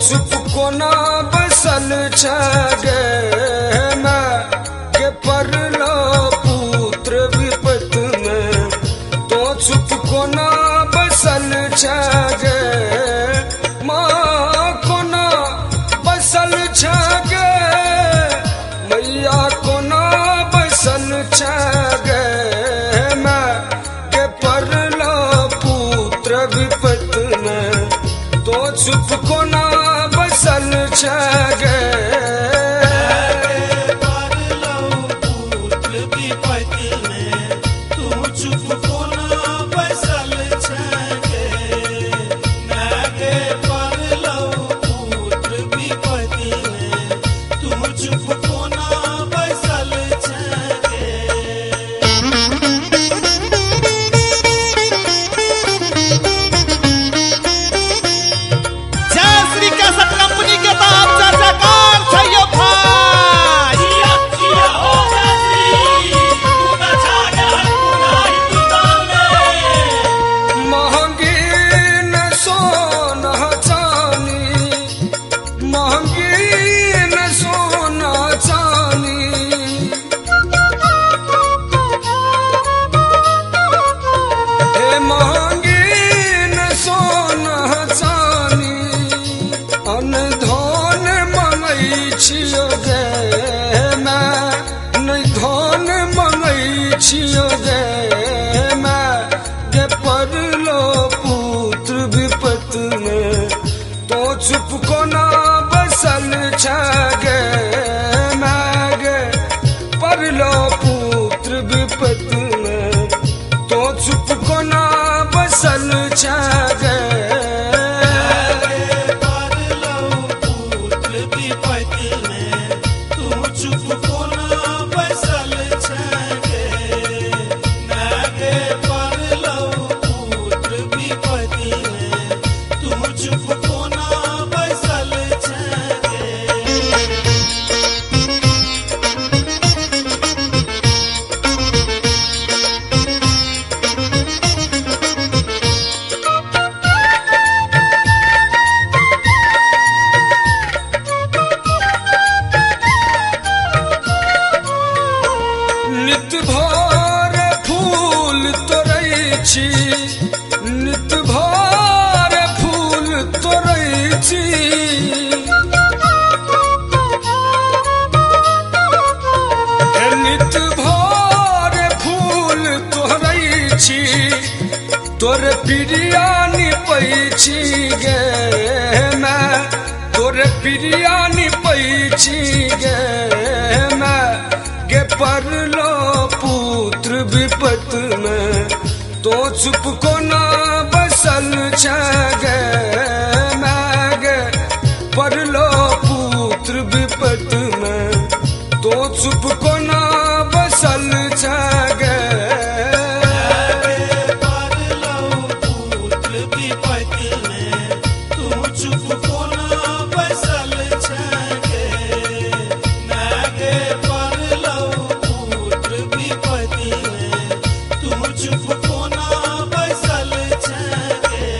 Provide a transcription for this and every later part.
चुप कोना बसल छै गे माय गे परलो पुत्र विपत में। तो चुप कोना बसल छै गे माँ, कोना बसल छै गे मैया, कोना बसल छै गे माय गे परलो पुत्र विपत में। तो चुप कोना बसल छै गे। परलो पुत्र विपत में तू चुप कोना बसल छै गे माय गे। परलो पुत्र विपत में तू चुप कोना बसल छै गे। जय श्री कैसेट कंपनी के ताप जय जयकार छै यौ भाई। जिया जिया हो जय श्री तू ना छाड़ा पूरा हिंदुस्तान में। महंगी न सोना चानी, महंगी न सोना चानी, हे महंगी न सोना चानी, अनधन मंगै छियो गे माय, नहि धन मंगै छियो गे माय गे परलो पुत्र विपत में। तो चुप कोना बसल छै गे माय गे परलो पुत्र विपत में। तो चुप कोना बसल छै गे। परलो पुत्र विपत में तू चुप कोना बसल छै गे माय गे। परलो पुत्र विपत में तू चुप कोना बसल छै गे। नित भोर फूल तोड़ै छी, नित भोर फूल तोड़ै छी, हे नित भोर फूल तोड़ै छी, तोर प्रिया निपै छी गे माय, तोर प्रिया निपै छी गे माय गे परलो पुत्र विपत में। तो चुप कोना बसल छै गे माय गे परलो पुत्र विपत में। तो चुप कोना बसल छै गे। परलो पुत्र विपत में तू चुप कोना बसल छै गे माय गे। परलो पुत्र विपत में तू चुप कोना बसल छै गे।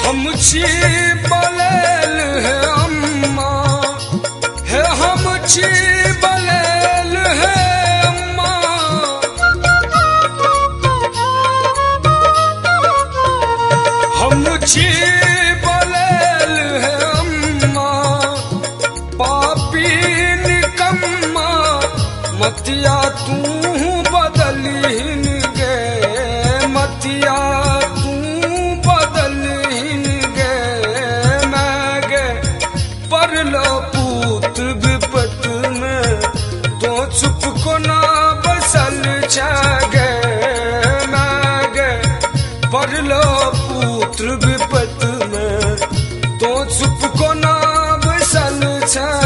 हम छी बलेल हे अम्मा, हे हम छी बलेल हे अम्मा, हम छी बलेल हे अम्मा, पापी निकम्मा, मतिया तू बदलहिन गे, मतिया तू बदलहिन गे माय गे परलो पुत्र विपत में। तो चुप कोना बसल छै गे माय गे परलो पुत्र विपत में। तो चुप कोना बसल छै।